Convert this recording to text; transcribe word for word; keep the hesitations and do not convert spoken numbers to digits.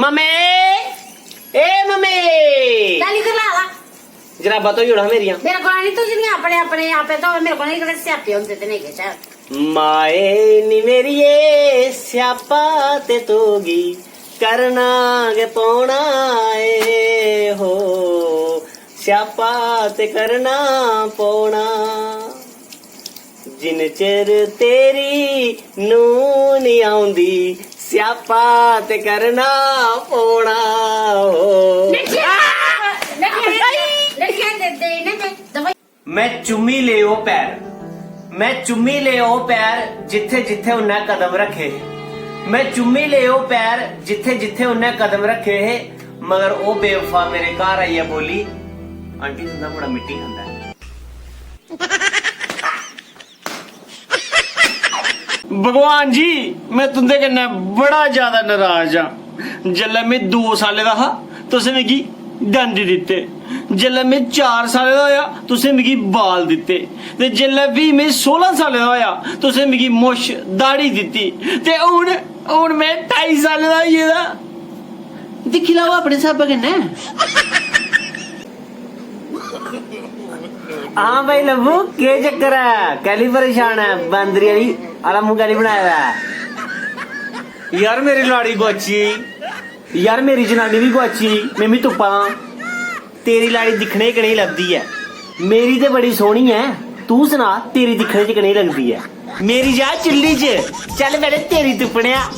Mummy, ए mummy, गल्ल कर ला ला। जराबां धोई ओड़ा मेरियां। मेरे कोला नहीं तुझ नहीं अपने अपने आपे तो मेरे कोला नहीं कदे स्यापे होंदे ते नहीं किश। माए नी मेरिये, स्यापा ते तुगी करना गै पौना ए हो, स्यापा ते करना पौना। जिन चिर तेरी नूं नी औंदी, स्यापा ते करना पौना ओ। लड़कियां दे दे इन्हें ते दवाई। मैं चुम्मी ले ओ पैर, मैं चुम्मी ले ओ पैर, जित्थे जित्थे उन्नै कदम रखे हे। मैं चुम्मी ले ओ पैर, जित्थे जित्थे उन्नै कदम रखे हे। मगर ओ बेवफा मेरे घर आइयै बोली, "आंटी, तुं'दा मुड़ा मिट्टी खंदा ऐ।" भगवान जी, मैं तुं'दे कन्नै बड़ा ज्यादा नाराज आं। जेल्लै मैं दो सालें दा हा, तुसें मिगी दंद दित्ते। जेल्लै मैं चार सालें दा होया, तुसें मिगी बाल दित्ते। ते जेल्लै फ्ही मैं सोलां सालें दा होया, तुसें मिगी मुछ दाढ़ी दित्ती। ते हून, हून मैं ढाई सालें दा होई गेदा। दिक्खी लैओ अपने स्हाबै कन्नै। हां भाई लब्बू, केह् चक्कर ऐ? कैली परेशान ऐ? बांदरी आह्ली आह्ला मूंह कैली बनाए दा ऐ? यार, मेरी लाड़ी गुआची गेई। यार, मेरी जनानी बी गुआची गेई। में बी तुप्पा दा। तेरी लाड़ी दिक्खने च कनेही लभदी ऐ? मेरी ते बड़ी सोह्नी ऐ। तूं सना, तेरी दिक्खने च कनेही लगदी ऐ? मेरी जा चुल्ली च। चल, पैह्ले तेरी तुप्पने आं।